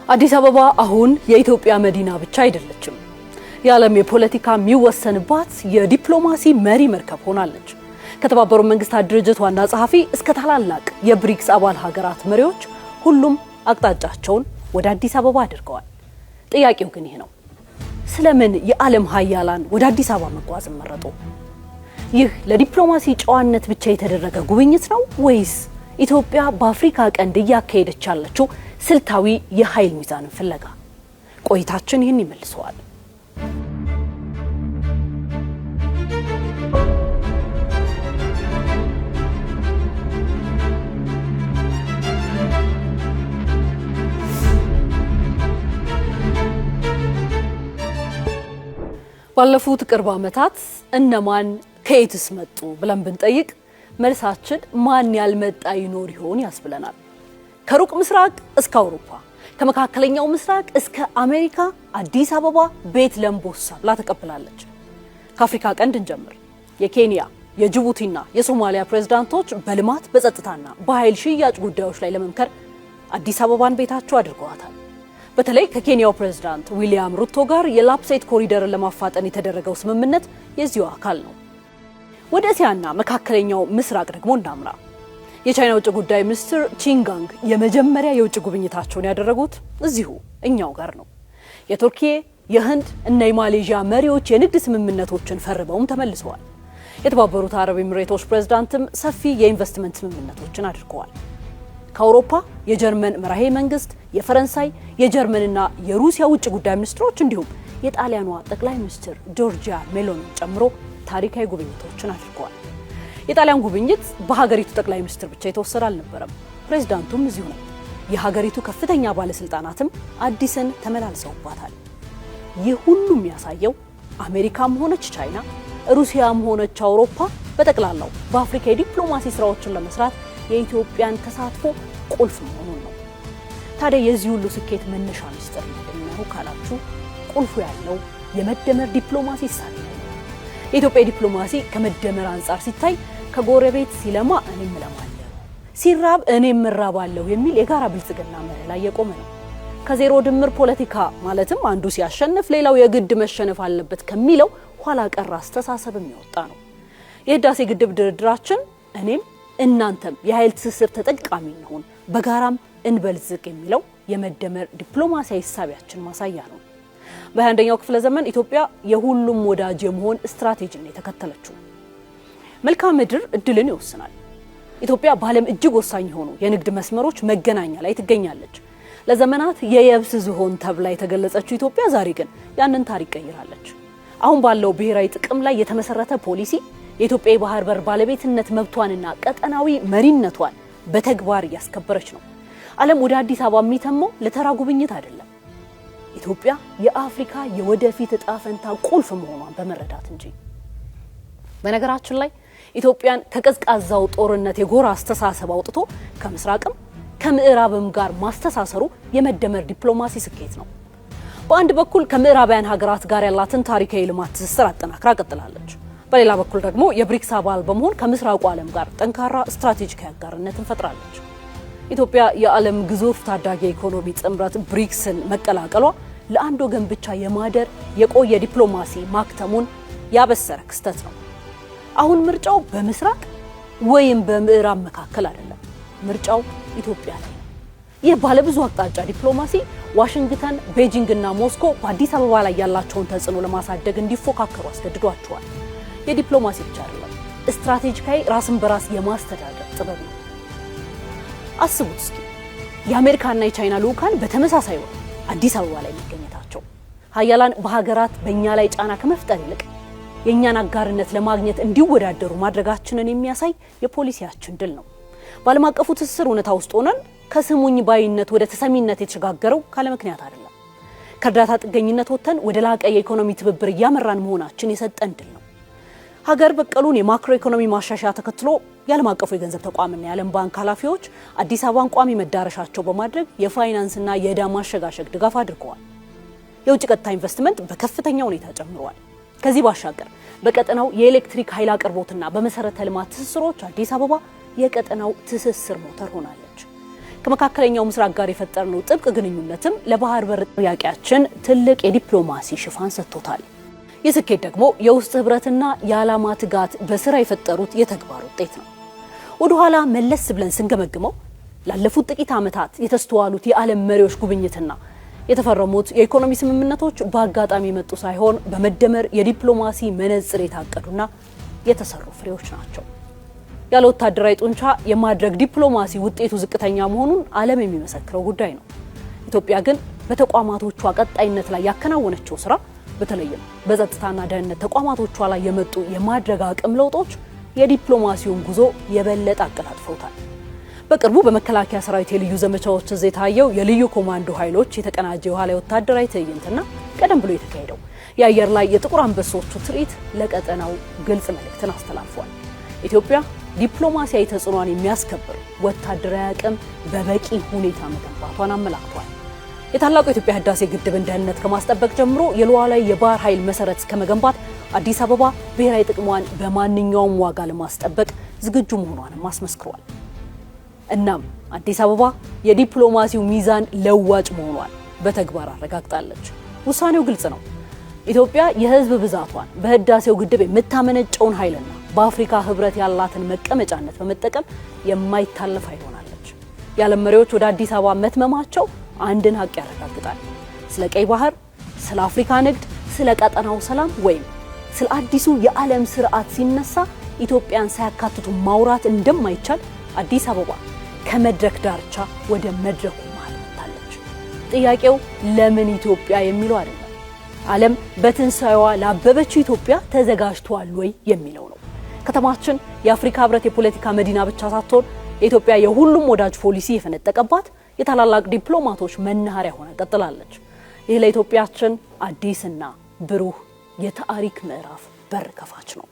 አዲስ አበባ አሁን የኢትዮጵያ መዲና ብቻ አይደለችም። የዓለም የፖለቲካ የሚወሰንባት የዲፕሎማሲ መሪ መርከብ ሆናለች። ከተባበሩት መንግስታት ድርጅት ዋና ጸሐፊ እስከ ታላላቅ የብሪክስ አባል ሀገራት መሪዎች ሁሉም አቅጣጫቸውን ወደ አዲስ አበባ አድርገዋል። ጥያቄው ግን ይህ ነው። ስለምን የዓለም ሀያላን ወደ አዲስ አበባ መጓዝን መረጡ? ይህ ለዲፕሎማሲ ጨዋነት ብቻ የተደረገ ጉብኝት ነው ወይስ ኢትዮጵያ በአፍሪካ ቀንድ እያካሄደች ያለችው ስልታዊ የኃይል ሚዛንን ፍለጋ? ቆይታችን ይህን ይመልሰዋል። ባለፉት ቅርብ ዓመታት እነማን ከየትስ መጡ ብለን ብንጠይቅ መልሳችን ማን ያልመጣ ይኖር ይሆን ያስብለናል። ከሩቅ ምስራቅ እስከ አውሮፓ፣ ከመካከለኛው ምስራቅ እስከ አሜሪካ አዲስ አበባ ቤት ለምቦሳ ብላ ተቀብላለች። ከአፍሪካ ቀንድ እንጀምር። የኬንያ፣ የጅቡቲና የሶማሊያ ፕሬዝዳንቶች በልማት፣ በጸጥታና በኃይል ሽያጭ ጉዳዮች ላይ ለመምከር አዲስ አበባን ቤታቸው አድርገዋታል። በተለይ ከኬንያው ፕሬዝዳንት ዊሊያም ሩቶ ጋር የላፕሴት ኮሪደርን ለማፋጠን የተደረገው ስምምነት የዚሁ አካል ነው። ወደ እስያና መካከለኛው ምስራቅ ደግሞ እናምራ። የቻይና ውጭ ጉዳይ ሚኒስትር ቺንጋንግ የመጀመሪያ የውጭ ጉብኝታቸውን ያደረጉት እዚሁ እኛው ጋር ነው። የቱርኪ፣ የህንድ እና የማሌዥያ መሪዎች የንግድ ስምምነቶችን ፈርመውም ተመልሰዋል። የተባበሩት አረብ ኤሚሬቶች ፕሬዝዳንትም ሰፊ የኢንቨስትመንት ስምምነቶችን አድርገዋል። ከአውሮፓ የጀርመን መራሄ መንግስት፣ የፈረንሳይ፣ የጀርመንና የሩሲያ ውጭ ጉዳይ ሚኒስትሮች እንዲሁም የጣሊያኗ ጠቅላይ ሚኒስትር ጆርጂያ ሜሎኒን ጨምሮ ታሪካዊ ጉብኝቶችን አድርገዋል። የጣሊያን ጉብኝት በሀገሪቱ ጠቅላይ ሚኒስትር ብቻ የተወሰደ አልነበረም። ፕሬዝዳንቱም እዚሁ ነው። የሀገሪቱ ከፍተኛ ባለስልጣናትም አዲስን ተመላልሰውባታል። ይህ ሁሉ የሚያሳየው አሜሪካም ሆነች ቻይና፣ ሩሲያም ሆነች አውሮፓ በጠቅላላው በአፍሪካ የዲፕሎማሲ ስራዎችን ለመስራት የኢትዮጵያን ተሳትፎ ቁልፍ መሆኑን ነው። ታዲያ የዚህ ሁሉ ስኬት መነሻ ሚስጥር ምንድን ነው ካላችሁ፣ ቁልፉ ያለው የመደመር ዲፕሎማሲ እሳቤ ነው። የኢትዮጵያ ዲፕሎማሲ ከመደመር አንጻር ሲታይ ከጎረቤት ሲለማ እኔም እለማለሁ፣ ሲራብ እኔም እራባለሁ የሚል የጋራ ብልጽግና መርህ ላይ የቆመ ነው። ከዜሮ ድምር ፖለቲካ፣ ማለትም አንዱ ሲያሸንፍ ሌላው የግድ መሸነፍ አለበት ከሚለው ኋላ ቀር አስተሳሰብ የሚወጣ ነው። የህዳሴ ግድብ ድርድራችን እኔም እናንተም የኃይል ትስስር ተጠቃሚ እንሆን፣ በጋራም እንበልጽግ የሚለው የመደመር ዲፕሎማሲያዊ እሳቤያችን ማሳያ ነው። በ21ኛው ክፍለ ዘመን ኢትዮጵያ የሁሉም ወዳጅ የመሆን ስትራቴጂን ነው የተከተለችው። መልክዓ ምድር እድልን ይወስናል። ኢትዮጵያ በዓለም እጅግ ወሳኝ የሆኑ የንግድ መስመሮች መገናኛ ላይ ትገኛለች። ለዘመናት የየብስ ዝሆን ተብላ የተገለጸችው ኢትዮጵያ ዛሬ ግን ያንን ታሪክ ቀይራለች። አሁን ባለው ብሔራዊ ጥቅም ላይ የተመሰረተ ፖሊሲ የኢትዮጵያ የባህር በር ባለቤትነት መብቷንና ቀጠናዊ መሪነቷን በተግባር እያስከበረች ነው። ዓለም ወደ አዲስ አበባ የሚተመው ለተራ ጉብኝት አይደለም፣ ኢትዮጵያ የአፍሪካ የወደፊት እጣ ፈንታ ቁልፍ መሆኗን በመረዳት እንጂ። በነገራችን ላይ ኢትዮጵያን ከቀዝቃዛው ጦርነት የጎራ አስተሳሰብ አውጥቶ ከምስራቅም ከምዕራብም ጋር ማስተሳሰሩ የመደመር ዲፕሎማሲ ስኬት ነው። በአንድ በኩል ከምዕራባውያን ሀገራት ጋር ያላትን ታሪካዊ ልማት ትስስር አጠናክራ ቀጥላለች። በሌላ በኩል ደግሞ የብሪክስ አባል በመሆን ከምስራቁ ዓለም ጋር ጠንካራ ስትራቴጂካዊ አጋርነትን ፈጥራለች። ኢትዮጵያ የዓለም ግዙፍ ታዳጊ ኢኮኖሚ ጥምረት ብሪክስን መቀላቀሏ ለአንድ ወገን ብቻ የማደር የቆየ ዲፕሎማሲ ማክተሙን ያበሰረ ክስተት ነው። አሁን ምርጫው በምስራቅ ወይም በምዕራብ መካከል አይደለም። ምርጫው ኢትዮጵያ ላይ ነው። ይህ ባለብዙ አቅጣጫ ዲፕሎማሲ ዋሽንግተን፣ ቤጂንግ እና ሞስኮ በአዲስ አበባ ላይ ያላቸውን ተጽዕኖ ለማሳደግ እንዲፎካከሩ አስገድዷቸዋል። የዲፕሎማሲ ብቻ አይደለም፣ ስትራቴጂካዊ ራስን በራስ የማስተዳደር ጥበብ ነው። አስቡት እስኪ፣ የአሜሪካና የቻይና ልዑካን በተመሳሳይ ወቅት አዲስ አበባ ላይ መገኘታቸው። ሀያላን በሀገራት በእኛ ላይ ጫና ከመፍጠር ይልቅ የእኛን አጋርነት ለማግኘት እንዲወዳደሩ ማድረጋችንን የሚያሳይ የፖሊሲያችን ድል ነው። በዓለም አቀፉ ትስስር እውነታ ውስጥ ሆነን ከስሙኝ ባይነት ወደ ተሰሚነት የተሸጋገረው ካለ ምክንያት አይደለም። ከእርዳታ ጥገኝነት ወጥተን ወደ ላቀ የኢኮኖሚ ትብብር እያመራን መሆናችን የሰጠን ድል ነው። ሀገር በቀሉን የማክሮ ኢኮኖሚ ማሻሻያ ተከትሎ የዓለም አቀፉ የገንዘብ ተቋምና የዓለም ባንክ ኃላፊዎች አዲስ አበባን ቋሚ መዳረሻቸው በማድረግ የፋይናንስና የዕዳ ማሸጋሸግ ድጋፍ አድርገዋል። የውጭ ቀጥታ ኢንቨስትመንት በከፍተኛ ሁኔታ ጨምረዋል። ከዚህ ባሻገር በቀጠናው የኤሌክትሪክ ኃይል አቅርቦትና በመሰረተ ልማት ትስስሮች አዲስ አበባ የቀጠናው ትስስር ሞተር ሆናለች። ከመካከለኛው ምስራቅ ጋር የፈጠርነው ጥብቅ ግንኙነትም ለባህር በር ጥያቄያችን ትልቅ የዲፕሎማሲ ሽፋን ሰጥቶታል። ይህ ስኬት ደግሞ የውስጥ ህብረትና የዓላማ ትጋት በስራ የፈጠሩት የተግባር ውጤት ነው። ወደኋላ መለስ ብለን ስንገመግመው ላለፉት ጥቂት ዓመታት የተስተዋሉት የዓለም መሪዎች ጉብኝትና የተፈረሙት የኢኮኖሚ ስምምነቶች በአጋጣሚ የመጡ ሳይሆን በመደመር የዲፕሎማሲ መነጽር የታቀዱና የተሰሩ ፍሬዎች ናቸው። ያለ ወታደራዊ ጡንቻ የማድረግ ዲፕሎማሲ ውጤቱ ዝቅተኛ መሆኑን ዓለም የሚመሰክረው ጉዳይ ነው። ኢትዮጵያ ግን በተቋማቶቿ ቀጣይነት ላይ ያከናወነችው ስራ፣ በተለይም በጸጥታና ደህንነት ተቋማቶቿ ላይ የመጡ የማድረግ አቅም ለውጦች የዲፕሎማሲውን ጉዞ የበለጠ አቀላጥፈውታል። በቅርቡ በመከላከያ ሰራዊት የልዩ ዘመቻዎች እዝ የታየው የልዩ ኮማንዶ ኃይሎች የተቀናጀ የውሃ ላይ ወታደራዊ ትዕይንትና ቀደም ብሎ የተካሄደው የአየር ላይ የጥቁር አንበሶቹ ትርኢት ለቀጠናው ግልጽ መልእክትን አስተላልፏል። ኢትዮጵያ ዲፕሎማሲያዊ ተጽዕኖን የሚያስከብር ወታደራዊ አቅም በበቂ ሁኔታ መገንባቷን አመላክቷል። የታላቁ የኢትዮጵያ ህዳሴ ግድብን ደህንነት ከማስጠበቅ ጀምሮ የሉዓላዊ የባህር ኃይል መሰረት እስከመገንባት አዲስ አበባ ብሔራዊ ጥቅሟን በማንኛውም ዋጋ ለማስጠበቅ ዝግጁ መሆኗንም አስመስክሯል። እናም አዲስ አበባ የዲፕሎማሲው ሚዛን ለዋጭ መሆኗን በተግባር አረጋግጣለች። ውሳኔው ግልጽ ነው። ኢትዮጵያ የህዝብ ብዛቷን፣ በህዳሴው ግድብ የምታመነጨውን ኃይልና በአፍሪካ ህብረት ያላትን መቀመጫነት በመጠቀም የማይታለፍ ኃይል ሆናለች። የዓለም መሪዎች ወደ አዲስ አበባ መትመማቸው አንድን ሀቅ ያረጋግጣል። ስለ ቀይ ባህር፣ ስለ አፍሪካ ንግድ፣ ስለ ቀጠናው ሰላም ወይም ስለ አዲሱ የዓለም ስርዓት ሲነሳ ኢትዮጵያን ሳያካትቱ ማውራት እንደማይቻል አዲስ አበባ ከመድረክ ዳርቻ ወደ መድረኩ መሃል መጥታለች። ጥያቄው ለምን ኢትዮጵያ የሚለው አይደለም። ዓለም በትንሳኤዋ ላበበችው ኢትዮጵያ ተዘጋጅቷል ወይ የሚለው ነው። ከተማችን የአፍሪካ ህብረት የፖለቲካ መዲና ብቻ ሳትሆን የኢትዮጵያ የሁሉም ወዳጅ ፖሊሲ የፈነጠቀባት የታላላቅ ዲፕሎማቶች መናኸሪያ ሆና ቀጥላለች። ይህ ለኢትዮጵያችን አዲስና ብሩህ የታሪክ ምዕራፍ በር ከፋች ነው።